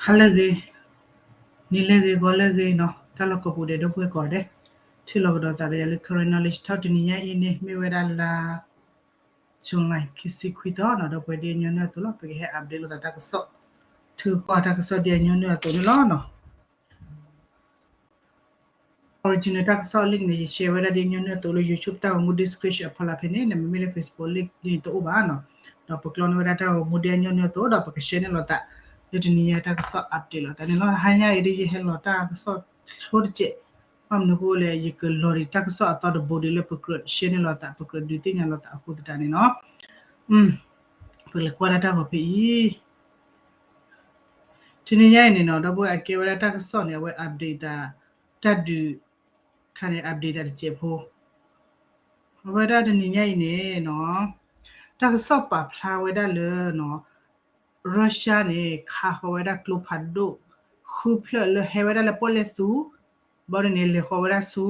ဟါလၢအဂ့ၤ, နံၤလၢအဂ့ၤ, ဂီၤလၢအဂ့ၤနီၤ, တၢ်လီၢ်ကိးပူၤဒဲး ဒီပုၢ်ဝဲၢ်ကိးဂၤဒဲး, ထံၣ်လိာ်ကဒီးသးဒီးယၤလၢ Karen Knowledge Talk တနံၤညါအံၤန့ၣ် မ့ၢ်ဝဲဒၣ်လါ July ခံဆံခွံသီနီၤ, ဒီပုၢ်ဝဲၢ်ဒ်အညီနုၢ်အသိးလီၤ, ပကဟဲ update လိာ်သးတၢ်ကစီၣ်, ထုကီၢ်တၢ်ကစီၣ်ဒ်အညီနုၢ်အသိးန့ၣ်လီၤနီၤ. Original တၢ်ကစီၣ် link န့ၣ် ယ share ဝဲဒၣ်ဒ်အညီနုၢ်အသိးလၢ YouTube တၢ်ဂီၤမူ description အဖီလာ်ဖဲန့ၣ်, နမ့မ့ၢ်လၢ Facebook link န့ၣ်တအိၣ်ဘၣ်နီၤ, ဒီးပကျီန့ၢ်ဝဲဒၣ်တၢ်ဂီၤမူဒ်အညီနုၢ်အသိး ဒီးပက share န့ၢ်လိာ်သး လၢတနံၤညါတၢ်ကစီၣ် update လိာ်သးန့ၣ်လီၤ. ဟါညါအံၤဒ်ယဟဲလီၤတၢ်ကစီၣ်ဆိတစဲး, ဘၣ်မနုၤအဃိလဲၣ် ယကလီၤဒံးတၢ်ကစီၣ်အသီတဘိဒ်လၢပကြၢး share န့ၢ်လိာ်သး ပကြၢးဒုးသ့ၣ်ညါလိာ်သးအဃိသတးန့ၣ်နီၤ. ပကလဲၤကွၢ်ဒၣ်တၢ်ဂီၤဖဲအံၤ တနံၤညါအံၤန့ၣ်နီၤ, ဒီပုၢ်ဝဲၢ်အကဲဝဲဒၣ်တၢ်ကစီၣ်န့ၣ် အဝဲ update သး တၢ်ဒုး ခါန့ၣ် update သးတစဲးဖိ, အဝဲဒၣ်တနံၤညါအံၤန့ၣ်နီၤ, တၢ်ကစီၣ်ပာ်ဖျါဝဲဒၣ်လၢနီၤ, Russia န့ၣ် ခးဃီၤဝဲဒၣ်ကျိဖးဒိၣ် ဃုဖျၢၣ်လၢဟဲဝဲဒၣ်လၢပီၣ်လဲၣ်သူ, ဘၣ်ဒ်န့ၣ် လဲၤဃီၤဝဲဒၣ်ဆူ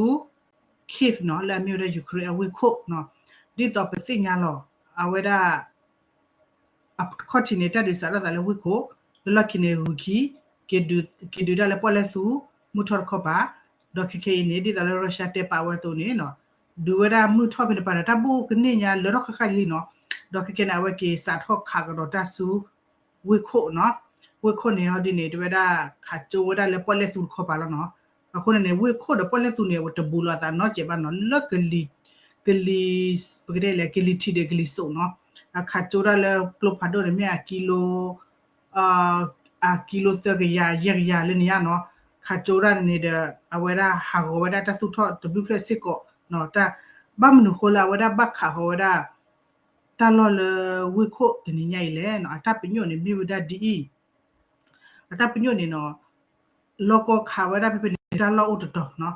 Kyiv နီၤ, လၢအမ့ၢ်ဝဲဒၣ် Ukraine အဝ့ၢ်ခိၣ်နီၤ, ဒ်သိးပသ့ၣ်ညါလီၤ အဝဲဒၣ် အခီၣ်ထံးန့ၣ် တၢ်ဒုးစးထီၣ်သးလၢဝ့ၢ်ခိၣ်, လၢလီၢ်ခံန့ၣ်ဂုၤခံ, က့ၤဒုးတၢ်လၢပီၣ်လဲၣ်သူ မုၢ်ထီၣ်တခီပၤ, ဒီးခဲခဲအံၤန့ၣ် ဒ်သိးလၢ Russia တဲပာ်ဝဲအသိးန့ၣ်နီၤ, ဒုးဝဲဒၣ်မုၢ်ထီၣ်ဖဲန့ၣ်ပၤဒီး တၢ်ဘူၣ်ကန့ၢ်ညါလၢထီၣ်ဃၣ်ဃၣ်လံနီၤ, ဒီးခဲခဲန့ၣ် အဝဲက့ၤစးထီၣ်ခးကဒီးတၢ်ဆူ ဝ့ၢ်ခိၣ်နီၤ, ဝ့ၢ်ခိၣ်န့ၣ်ဟီဒ်န့ၣ် တဝဲဒၣ်ခးကၠိဝဲဒၣ်လၢပီၣ်လဲၣ်သူတခီပၤလီၤနီၤ, အဃိန့ၣ်န့ၣ် ဝ့ၢ်ခိၣ်ဒီးပီၣ်လဲၣ်သူန့ၣ် အဝဲတဘူးလိာ်အသးနီတစဲးဘၣ်နီၤ, လၢကလံၤ ကလံၤ ပကတဲလဲၣ် ကလံၤထံးဒီးကလံၤစိးနီၤ, အခးကၠိဒၣ်လၢကျိဖးဒိၣ်န့ၣ် မ့ၢ်အကံလိ အကံလိသၢကယၤ ယဲၢ်ကယၤလၢန့ၣ်ညါနီၤ, ခးကၠိဒၣ်န့ၣ်ဒီး အဝဲဒၣ်ဟးဂီၤဝဲဒၣ်တၢ်သူၣ်ထီၣ်တဘျုးဖျၢၣ်စ့ၢ်ကီးနီၤ, တၢ် ဘၣ်မနုၤဃိလၢအဝဲဒၣ်ဘၣ်ခးဃီၤဝဲဒၣ် တၢ်လီၢ်လၢဝ့ၢ်ခိၣ်တနံၤညါအံၤလဲၣ်နီၤ, အတၢ်ပညိၣ်န့ၣ်မ့ၢ်ဝဲဒၣ်ဒ်အံၤ, အတၢ်ပညိၣ်န့ၣ်နီၤ, လီၢ်ကီခးဝဲဒၣ်ဖဲဖဲန့ၣ် တၢ်လီၢ်အိၣ်တတီၤနီၤ,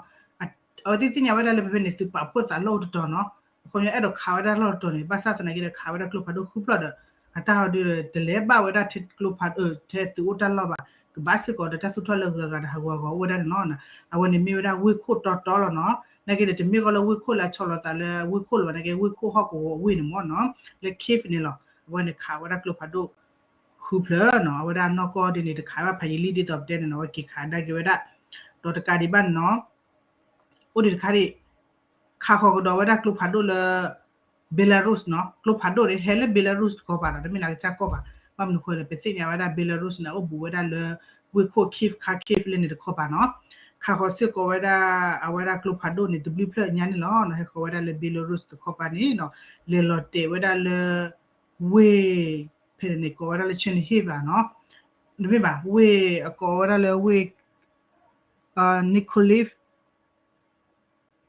အဝဲသ့ၣ်သ့ၣ်ညါဝဲဒၣ်လၢဖဲဖဲန့ၣ် သုးပာ်ဖှိၣ်သးလီၢ်အိၣ်တတီၤနီၤ, အခီပညီအဲၣ်ဒိးခးဝဲဒၣ်လီၢ်တတီၤန့ၣ် ဘၣ်ဆၣ်သနာ်က့ဒီးခးဝဲဒၣ်ကျိဖးဒိၣ်ဃုဖျၢၣ်ဒီး အတၢ်ဟီဒုဒီး တလဲၤဘၣ်ဝဲဒၣ်ထဲကျိဖးဒိၣ် ထဲသုးအိၣ်တၢ်လီၢ်ဘၣ်, ကဘၣ်စ့ၢ်ကီးဒီးတၢ်သူၣ်ထီၣ်လၢဂၤဂၤဒီးဟးဂူာ်ဟးဂီၤအိၣ်ဝဲဒၣ်န့ၣ်လီၤ. အဝဲန့ၣ်မ့ၢ်ဝဲဒၣ်ဝ့ၢ်ခိၣ်တီတီလီၤနီၤ, နာ်က့ဒီးတမ့ၢ်ကီးလၢဝ့ၢ်ခိၣ်လၢအဆီလီၤသးလၢဝ့ၢ်ခိၣ်လၢၤဘၣ်, နာ်က့ဝ့ၢ်ခိၣ်ဟီၣ်ကဝီၤဝ့ၢ်န့ၣ်မ့ၢ်နီၤ, လၢ Kyiv န့ၣ်လီၤ, အဝဲန့ၣ်ခးဝဲဒၣ်ကျိဖးဒိၣ် ဃုဖျၢၣ်နီၤ, အဝဲဒၣ်နီၢ်ကီၢ်ဒ်န့ၣ် တခးဘၣ်ဖးယံာ်လံဒ်သိးပတဲန့ၣ်နီၤ, အဝဲက့ၤခးဒၣ်က့ၤဝဲဒၣ်, ဒီးတကးဒံးဘၣ်န့ၣ်နီၤ, အိၣ်ဒံးတခါဒံး, ခးဃီၤကဒီးဝဲဒၣ်ကျိဖးဒိၣ်လၢ Belarus နီၤ, ကျိဖးဒိၣ်န့ၣ် ဟဲလၢ Belarus တခီပၤနီၤ, တမ့ၢ်လၢကစၢ်ကီၢ်ဘၣ်, ဘၣ်မနုၤဃိလဲၣ် ပသ့ၣ်ညါဝဲဒၣ် Belarus န့ၣ် အိၣ်ဘူးဝဲဒၣ်လၢ ဝ့ၢ်ခိၣ် Kyiv ခါ Kyiv လၢန့ၣ်တခီပၤနီၤ, ခးဃီၤစ့ၢ်ကီးဝဲဒၣ် အဝဲဒၣ်ကျိဖးဒိၣ်န့ၣ် တဘျုးဖျၢၣ်ညါန့ၣ်လီၤ, ဟဲဃီၤဝဲဒၣ်လၢ Belarus တခီပၤန့ၣ်နီၤ, လဲၤလီၤတဲာ်ဝဲဒၣ်လၢ ဝ့ၢ် ဖဲန့ၣ်န့ၣ် ကိးဝဲဒၣ်လၢ Chernihiv နီၤ, တမ့ၢ်ဘၣ်, ဝ့ၢ်အကိးဝဲဒၣ်လၢဝ့ၢ် Nikolaev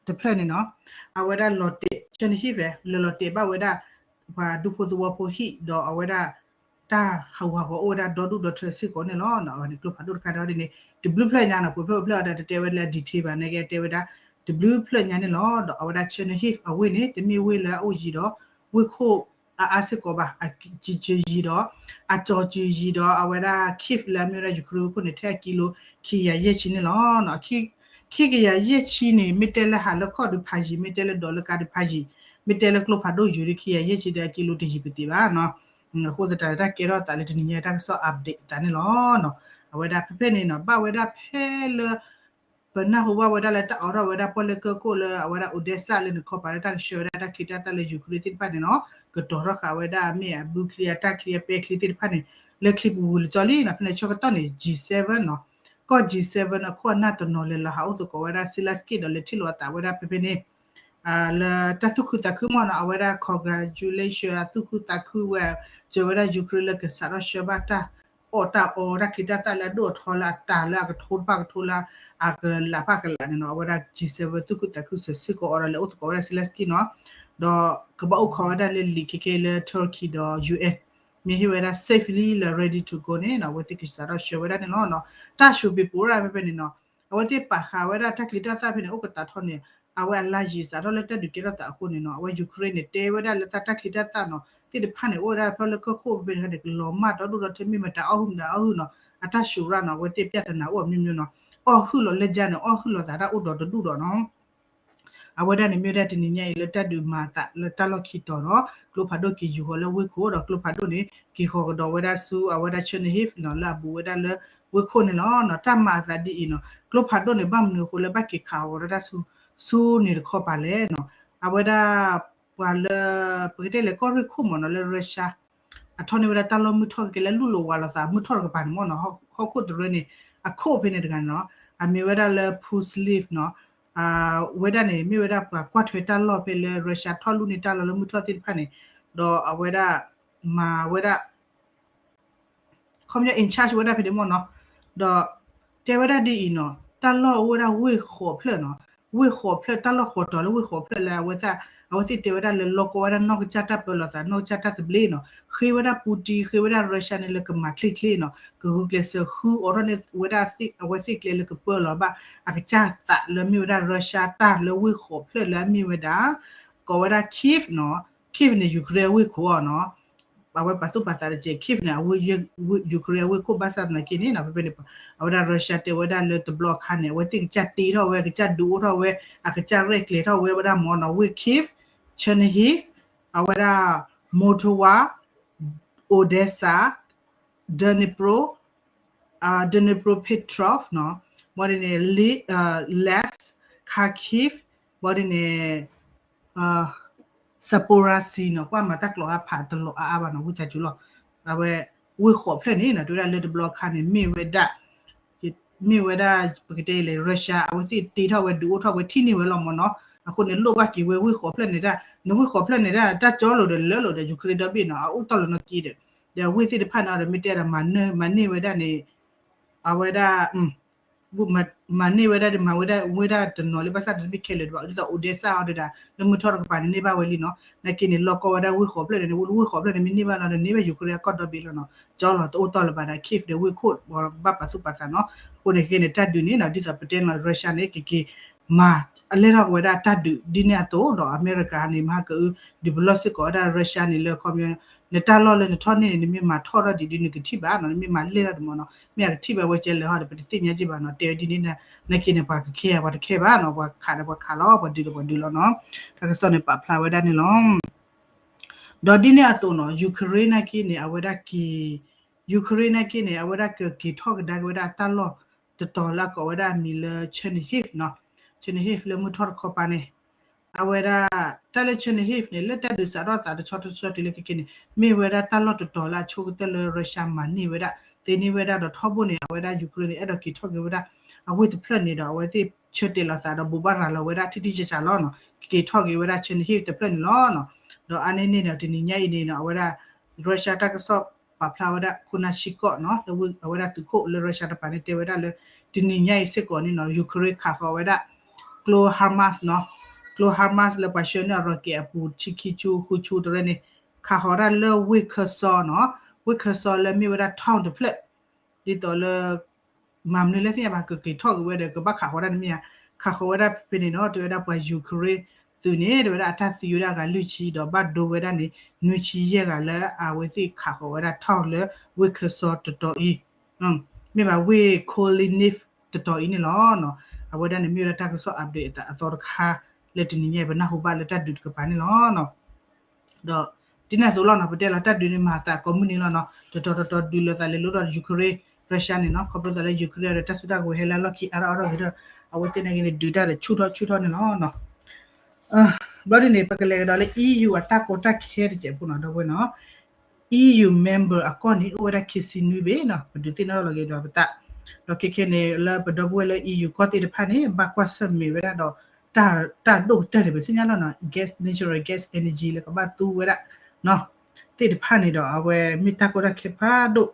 တဖျၢၣ်န့ၣ်နီၤ, အဝဲဒၣ်လီၤတဲာ် Chernihiv လဲၤလီၤတဲာ်ဘၣ်ဝဲဒၣ် ပှၤဒူဖိသဝီဖိဟံၣ် ဒီးအဝဲဒၣ် တၢ်ဟးဂူာ်ဟးဂီၤအိၣ်ဝဲဒၣ်ဒီဒူၣ်ဒီထၢစ့ၢ်ကီးန့ၣ်လီၤ. အဝဲန့ၣ်ကျိဖးဒိၣ်တခါဒီးဒ်န့ၣ် တဘျုးဖျၢၣ်ညါနီၤ, ပှဲၤဖျၢၣ်ပှဲၤဖျၢၣ်အီၤဒီးတတဲဝဲဒၣ်လၢ detail ဘၣ်, နာ်က့တဲဝဲဒၣ် တဘျုးဖျၢၣ်ညါန့ၣ်လီၤ. ဒီးအဝဲဒၣ် Chernihiv အဝ့ၢ်န့ၣ် တမ့ၢ်ဝ့ၢ်လၢအအိၣ်ယံၤဒီး ဝ့ၢ်ခိၣ်အါအါစ့ၢ်ကီးဘၣ်, အကံစၢၤယံၤဒီး အကၠီၤစၢၤယံၤဒီး အဝဲဒၣ် Kyiv လၢအမ့ၢ်ဝဲဒၣ် Ukraine ဝ့ၢ်ခိၣ်န့ၣ် ထဲအကံလိ ခံကယၤယဲၢ်ဆံန့ၣ်လီၤ. ခံကယၤယဲၢ်ဆံန့ၣ် မ့ၢ်တဲလၢဟးလၢခီၣ်ဒုးဖးယံာ်, မ့ၢ်တဲလၢဒိးလၢကါဒုးဖးယံာ်, မ့ၢ်တဲလၢကျိဖးဒိၣ်ယိာ်ဒီး ခံကယၤယဲၢ်ဆံဒီးအကံလိတယံာ်ပသ့ၣ်ဘၣ်နီၤ. အဃိသတးဒီးတၢ်ကဲထီၣ်သးလၢတနံၤညါတၢ်ကစီၣ် update သးန့ၣ်လီၤ. အဝဲဒၣ်ဖဲဖဲန့ၣ်နီၤ ဘၣ်ဝဲဒၣ်ဖဲလၢ ပနၢ်ဟူဘၣ်ဝဲဒၣ်လၢတၢ်အိးထီၣ်ဝဲဒၣ်ပီၣ်လဲၣ်ကၢၢ်ခိၣ်လၢအဝဲဒၣ် Odesa လၢန့ၣ်ခီပၤလၢတၢ်ကဆှၢဝဲဒၣ်တၢ်ချံတၢ်သၣ်လၢ Ukraine သ့ၣ်တဖၣ်န့ၣ်နီၤ ကတီၤထီၣ်ဃာ်ဝဲဒၣ်မ့ၢ်အဘုချံအတၢ်ချံအပဲချံသ့ၣ်တဖၣ်န့ၣ် လၢချံပူၤဝံၤလီၤကၠီလံနီၤ. ဖဲန့ၣ်ဆၢကတီၢ်န့ၣ် G seven နီၤ ကီၢ် G seven အခိၣ်အနၢ်တနီၤလဲၤလီၤဟးအိၣ်သကိးဝဲဒၣ် Zelenskyy ဒီးလဲၤထံၣ်လိာ်အသးဝဲဒၣ်ဖဲဖဲန့ၣ် လၢတၢ်သူၣ်ခုသးခုမ့ၢ်နီၤ အဝဲဒၣ် congratulation အသူၣ်ခုသးခုဝဲ စၢၤဝဲဒၣ် Ukraine လၢကစးထီၣ်ဆှၢဘၣ်တၢ်အီၣ်တၢ်အီတၢ်ချံတၢ်သၣ်လၢအဒိၣ်အထီလၢအတၢ်လၢအကထိတဖၣ်ကထိလၢအကလးဖၣ်ကလးန့ၣ်နီၤ အဝဲဒၣ် G seven သူၣ်ခုသးခုစၢၤစ့ၢ်ကီးအီၤဒီးလဲၤအိၣ်သကိးဝဲဒၣ် Zelenskyy နီၤ ဒီးကဘၣ်အိၣ်ခိးဝဲဒၣ်လၢလံာ်ခဲကဲလၢ Turkey ဒီး U S မ့ၢ်ဟ့ၣ်ဝဲဒၣ် safely လၢ ready to go န့ၣ်နီၤ အဝဲသ့ၣ်ကစးထီၣ်ဆှၢဝဲဒၣ်န့ၣ်လီၤ. တၢ်ဆူးပ့းပိရၣ်ဖဲဖဲန့ၣ်နီၤ အဝဲသ့ၣ်ပာ်ဃာ်ဝဲဒၣ်တၢ်ချံတၢ်သၣ်ဖဲန့ၣ် အိၣ်ကတးထီၣ်န့ၣ် အဝဲအလါယံာ်စးထီၣ်လၢတၢ်ဒုးကဲထီၣ်သးအဃိန့ၣ်နီၤ အဝဲ Ukraine န့ၣ် တဲဝဲဒၣ်လၢတၢ်ချံတၢ်သၣ်နီၤ သ့ၣ်တဖၣ်န့ၣ် အိၣ်ဝဲဒၣ်ဖဲလၢကၢၢ်ခိၣ်ဖဲဖဲန့ၣ် ကလီၤမၢ်ဒီဒူၣ်ဒီထၢမ့ၢ်မတၤအီၣ်ဟုၣ်မတၤအီၣ်ဟုၣ်နီၤ အတၢ်ဆူးရၣ်နီၤ အဝဲသ့ၣ် ပြဿနာ အိၣ်အမျိုးမျိုးနီၤ အီၣ်ဟုၣ်လီၤလၢကၠါန့ၣ် အီၣ်ဟုၣ်လီၤသးတၢ်အိၣ်ဒီးတဒူၣ်ဒီးနီၤ အဝဲဒၣ်န့ၣ်မ့ၢ်ဝဲဒၣ်တနံၤညါအံၤလၢတၢ်ဒုးမၤအသးလၢတၢ်လီၢ်ခံတီၤဒီး ကျိဖးဒိၣ်က့ၤယူၤဃီၤလၢဝ့ၢ်ခိၣ်ဒီးကျိဖးဒိၣ်န့ၣ် က့ၤဃီၤကဒီးဝဲဒၣ်ဆူအဝဲဒၣ် Chernihiv နီၤ လၢအဘူးဝဲဒၣ်လၢဝ့ၢ် ဝ့ၢ်ခိၣ်န့ၣ်လီၤနီၤ. တၢ်မၤအသးဒ်အံၤနီၤ, ကျိဖးဒိၣ်န့ၣ် ဘၣ်မနုၤအဃိလၢဘၣ်က့ၤခးအီၤဝဲဒၣ်ဆူ ဆူန့ၣ်တခီပၤလဲၣ်နီၤ. အဝဲဒၣ် ပှၤလၢ ပကတဲလဲၣ်ကီၢ်ရ့ၣ်ခိၣ်မ့ၢ်နီၤ လၢ Russia အထီၣ်န့ၢ်ဝဲဒၣ်တၢ်လီၢ်မုၢ်ထီၣ်ကကဲလၢလူၢ်လိာ်ဝးလိာ်သး မုၢ်ထီၣ်တကပၤန့ၣ်မ့ၢ်နီၤ, ဟီၣ်ခိၣ်တရၢန့ၣ် အခိၣ်ဖဲန့ၣ်တဂၤန့ၣ်နီၤ, အမ့ၢ်ဝဲဒၣ်လၢ Pushilov နီၤ, ဝဲဒၣ်န့ၣ် မ့ၢ်ဝဲဒၣ်ပှၤကွၢ်ထွဲတၢ်လီၢ်ဖဲလၢ Russia ထီၣ်လူၢ်န့ၢ်တၢ်လီၢ်လၢမုၢ်ထီၣ်သ့ၣ်တဖၣ်န့ၣ်, ဒီးအဝဲဒၣ် မၤဝဲဒၣ် ခီပညီ in charge ဝဲဒၣ်ဖဲန့ၣ်မ့ၢ်နီၤ, ဒီးတဲဝဲဒၣ်ဒ်အံၤနီၤ, တၢ်လီၢ်အိၣ်ဝဲဒၣ်ဝ့ၢ်ဃိးဖျၢၣ်နီၤ, ဝ့ၢ်ဃိးဖျၢၣ် တၢ်လီၢ်ဃိးတီၤလၢဝ့ၢ်ဃိးဖျၢၣ်လၢအဝဲသ့ၣ် အဝဲသ့ၣ်တဲဝဲဒၣ်လၢလီၢ်ကီဝဲဒၣ်နီၢ်ကစၢ်တၢ်ပၢလီၤသး နီၢ်ကစၢ်တၢ်သဘျ့နီၤ, ဃ့ဝဲဒၣ် Putin ဃ့ဝဲဒၣ် Russia န့ၣ်လၢကမၤချ့ချ့နီၤ, ကဂုာ်ကျဲးစၢးဃုအိးထီၣ်န့ၢ်ဝဲဒၣ်အဝဲသ့ၣ်ကျဲလၢကပၢလီၤဘၣ် အကစၢ်သးလၢမ့ၢ်ဝဲဒၣ် Russia တၢ်လၢဝ့ၢ်ဃိးဖျၢၣ်လၢအမ့ၢ်ဝဲဒၣ် ကိးဝဲဒၣ် Kyiv နီၤ, Kyiv န့ၣ် Ukraine အဝ့ၢ်ခိၣ်အီၤနီၤ, အဝဲပာ်သူၣ်ပာ်သးတက့ၢ် Kyiv န့ၣ် Ukraine အဝ့ၢ်ခိၣ်ဘၣ်ဆၣ်သနာ်က့န့ၣ်နီၤ, ဖဲဖဲန့ၣ် အဝဲဒၣ် Russia တဲဝဲဒၣ်လၢတဘျီအခါန့ၣ် အဝဲသ့ၣ်ကစၢ်တ့ထီၣ်ဝဲ ကစၢ်ဒုးအိၣ်ထီၣ်ဝဲ အကစၢ်ရဲၣ်ကျဲၤထီၣ်ဝဲဝဲဒၣ်မ့ၢ်နီၤ, ဝ့ၢ် Kyiv, Chernihiv, အဝဲဒၣ် Moldova, Odesa, Dnipro, Dnipropetrovsk နီၤ, ဘၣ်ဒ်န့ၣ် Lez, Kharkiv, ဘၣ်ဒ်န့ၣ် Zaporizhzhia နီၤ, ကွၢ်မၤတၢ်ကျိၤအါဖးတလီၤအါအါဘၣ်နီၤ, ဝံသးစူၤလီၤ, အဝဲ ဝ့ၢ်ဃိးဖျၢၣ်န့ၣ်နီၤ တဲဝဲဒၣ်လၢတဘျီအခါန့ၣ် မ့ၢ်ဝဲဒၣ် မ့ၢ်ဝဲဒၣ် ပကတဲလဲၣ် Russia အဝဲသ့ၣ်တ့ထီၣ်ဝဲဒုးအိၣ်ထီၣ်ဝဲထံၣ်န့ၢ်ဝဲလီၤမ့ၢ်နီၤ, အဃိန့ၣ်လိၣ်ဘၣ်က့ၤဝဲဝ့ၢ်ဃိးဖျၢၣ်န့ၣ်ဒၣ် နဝ့ၢ်ဃိးဖျၢၣ်န့ၣ်ဒၣ် တၢ်ကၠီလိာ်ဒီးလၢလိာ်ဒီး Ukraine ဒီဘ့ၣ်နီၤ အအိၣ်တီၢ်လီၤနီၢ်ကီၢ်ဒီး ဒီးဝ့ၢ်သ့ၣ်တဖၣ်န့ၣ်ဒီး မ့ၢ်တဲဒီး မၤန့ၢ်ဝဲဒၣ်န့ၣ် အဝဲဒၣ် မၤန့ၢ်ဝဲဒၣ်ဒ်မၤဝဲဒၣ်ဝ့ၢ်ဒၣ်တနီၤလၢ ဘၣ်ဆၣ်တမ့ၢ်ခဲလၢာ်ဒံးဘၣ် ဒ်သိး Odesa အီၤဒၣ် လၢမုၢ်ထီၣ်တကပၤန့ၣ်န့ၢ်ဘၣ်ဝဲလံနီၤ, နာ်က့န့ၣ် လီၢ်ကီဝဲဒၣ်ဝ့ၢ်ဃိးဖျၢၣ်န့ၣ် ဝ့ၢ်ဃိးဖျၢၣ်န့ၣ်မ့ၢ်န့ၢ်ဘၣ်လီၤဒီး န့ၢ်ဘၣ် Ukraine အကီၢ်ဒီဘ့ၣ်လီၤနီၤ, ကၠီလီၤတအိၣ်တီၢ်လၢၤဘၣ်ဒီး Kyiv ဒီးဝ့ၢ်ခိၣ် ဘၣ်ပာ်သူၣ်ပာ်သးနီၤ, အဃိန့ၣ်ခဲန့ၣ် တၢ်ဒုးန့ၣ်နီၤ ဒ်သိးပတဲနီၤ Russia န့ၣ် ကက့ၤ မၤအလဲၢ်ထီၣ်က့ၤဝဲဒၣ်တၢ်ဒုးဒ်န့ၣ်အသိးဒီး အမဲရကၤန့ၣ် မဟါကအု ဒုးပလီၢ်စ့ၢ်ကီးဝဲဒၣ် Russia န့ၣ်လၢခီပညီ နတၢ်လီၢ်လၢနထီၣ်န့ၢ်န့ၣ် နမ့ၢ်မၤထီၣ်ထီၣ်ဒံးဒ်နကထံၣ်ဘၣ်နီၤ, နမ့ၢ်မၤလဲၢ်ထီၣ်ဒံးမ့ၢ်နီၤ မ့ၢ်အကထံၣ်ဘၣ်ဝဲကဲလဲၣ်ဟီဒီး ပတသ့ၣ်ညါက့ၤဘၣ်နီၤ, တဲဝဲဒ်န့ၣ် နာ်က့န့ၣ် ပှၤကခဲပှၤတခဲဘၣ်နီၤ, ပှၤခးဒီးပှၤခးလီၤ, ပှၤဒုးဒီးပှၤဒုးလီၤနီၤ, တၢ်ကစီၣ်န့ၣ်ပာ်ဖျါဝဲဒၣ်န့ၣ်လီၤ. ဒီးဒ်န့ၣ်အသိးနီၤ Ukraine နာ်က့န့ၣ် အဝဲဒၣ်က့ၤ Ukraine နာ်က့န့ၣ် အဝဲဒၣ်ကက့ၤထီၣ်ကဒါက့ၤဝဲဒၣ်တၢ်လီၢ်တတီၤလၢအကိးဝဲဒၣ်အမံၤလၢ Chernihiv နီၤ, Chernihiv လၢမုၢ်ထီၣ်တခီပၤန့ၣ် အဝဲဒၣ် တၢ်လၢ Chernihiv န့ၣ် လၢတၢ်ဒုးစးထီၣ်သးတဆီတဆီတုၤလၢခဲက့န့ၣ် မ့ၢ်ဝဲဒၣ်တၢ်လီၢ်တတီၤလၢအဆိကတၢၢ်လၢ Russia မၤန့ၢ်ဝဲဒၣ် သ့န့ၢ်ဝဲဒၣ်ဒီးထီဘိန့ၣ် အဝဲဒၣ် Ukraine န့ၣ် အဲၣ်ဒိးက့ၤထီၣ်က့ၤဝဲဒၣ် အဝ့ၢ်တဖျၢၣ်န့ၣ်ဒီး အဝဲသ့ၣ်ဆၢတဲာ်လီၤသးဒီးဘိးဘၣ်ရၤလီၤဝဲဒၣ်ထံထံဆးဆးလီၤနီၤ, ကက့ၤထီၣ်က့ၤဝဲဒၣ် Chernihiv တဖျၢၣ်န့ၣ်လီၤနီၤ. ဒီးအါန့ၢ်န့ၣ်ဒီး တနံၤညါအံၤန့ၣ်နီၤ အဝဲဒၣ် Russia တၢ်ကစီၣ်ပာ်ဖျါဝဲဒၣ် ခိၣ်နၢ်ဆံကီၢ်နီၤ လၢအဝဲဒၣ်သုးခိၣ်လၢ Russia တပၤန့ၣ် တဲဝဲဒၣ်လၢ တနံၤညါအံၤစ့ၢ်ကီးန့ၣ်နီၤ Ukraine ခးဃီၤဝဲဒၣ် ကျိ HIMARS နီၤ, ကျိ HIMARS လၢပှၤဆှၢန့ၢ်အ rocket အပူၤ ဆံခံဆူ ဃုဆူတရၢန့ၣ် ခးဃီၤဝဲဒၣ်လၢဝ့ၢ်ခၢၣ်စီနီၤ, ဝ့ၢ်ခၢၣ်စီလၢမ့ၢ်ဝဲဒၣ် town တဖျၢၣ် ဒ်သိးလၢ မၤမနုၤလဲၣ်သ့ၣ်ညါဘၣ် ကက့ၤထီၣ်က့ၤဝဲဒီး ကဘၣ်ခးဃီၤဒၣ်န့ၣ်မ့ၢ်ဧါ, ခးဃီၤဝဲဒၣ်ဖဲန့ၣ်နီၤ တဲဝဲဒၣ်ပှၤ Ukraine သုးန့ၣ် တဲဝဲဒၣ်အတၢ်သံဝဲဒၣ်အဂၤလွံၢ်ဆံဒီး ဘၣ်ဒိဝဲဒၣ်န့ၣ် နွံဆံယဲၢ်ဂၤလၢအဝဲသ့ၣ်ခးဃီၤဝဲဒၣ် town လၢဝ့ၢ်ခၢၣ်စီတတီၤအံၤ, မ့ၢ်ဘၣ်ဝ့ၢ် Kyryliv တတီၤအံၤန့ၣ်လီၤ. အဝဲဒၣ်န့ၣ်မ့ၢ်ဝဲဒၣ်တၢ်ကစီၣ် update အသီတခါ လၢတနံၤညါအံၤ ပနၢ်ဟူဘၣ်လၢတၢ်ဒုးတကပၤန့ၣ်လီၤ. ဒီးဒ်န့ၣ်အသိးလီၤနီၤ ပတဲလီၤတၢ်ဒုးန့ၣ် မၤသးကိးမုၢ်နံၤလီၤနီၤ တတီၤတတီၤဒုးလိာ်သးလဲၤလိၤဒီး Ukraine Russia န့ၣ်နီၤ ခီဖျိသးလၢ Ukraine ဒီးတၢ်စုတၢ်ကဝဲၤဟဲလၢအလီၢ်ခံအါထီၣ်အါထီၣ်ဂ့ၤဒီး အဝဲသ့ၣ်နာ်က့န့ၣ် ဒုးတၢ်ဒီးဆူၣ်ထီၣ်ဆူၣ်ထီၣ်န့ၣ်လီၤ. ဘျီဒ်န့ၣ် ပကလဲၤကဒီးလၢ EU အတၢ်ကီတၢ်ခဲတစဲးဖိနီၤ ဒီပုၢ်ဝဲၢ်နီၤ EU member အကီၢ်န့ၣ် အိၣ်ဝဲဒၣ်ခံဆံနွံဘ့ၣ်နီၤ ပဒုးသ့ၣ်နီၣ်ထီၣ်လီၤက့ၤဒီးပသး ဒီးခဲခဲန့ၣ် လၢပဒီပုၢ်ဝဲၢ်လၢ EU ကီၢ်သ့ၣ်တဖၣ်န့ၣ် ဘၣ်ကွၢ်ဆၢၣ်မဲာ်ဝဲဒၣ်ဒီး တၢ်ဒိၣ်ကတၢၢ်န့ၣ် ပသ့ၣ်ညါလီၤနီၤ gas, natural gas energy လၢကဘၣ်သူဝဲဒၣ်နီၤ သ့ၣ်တဖၣ်န့ၣ်ဒီး အဝဲမ့ၢ်တၢ်ကီတၢ်ခဲဖးဒိၣ်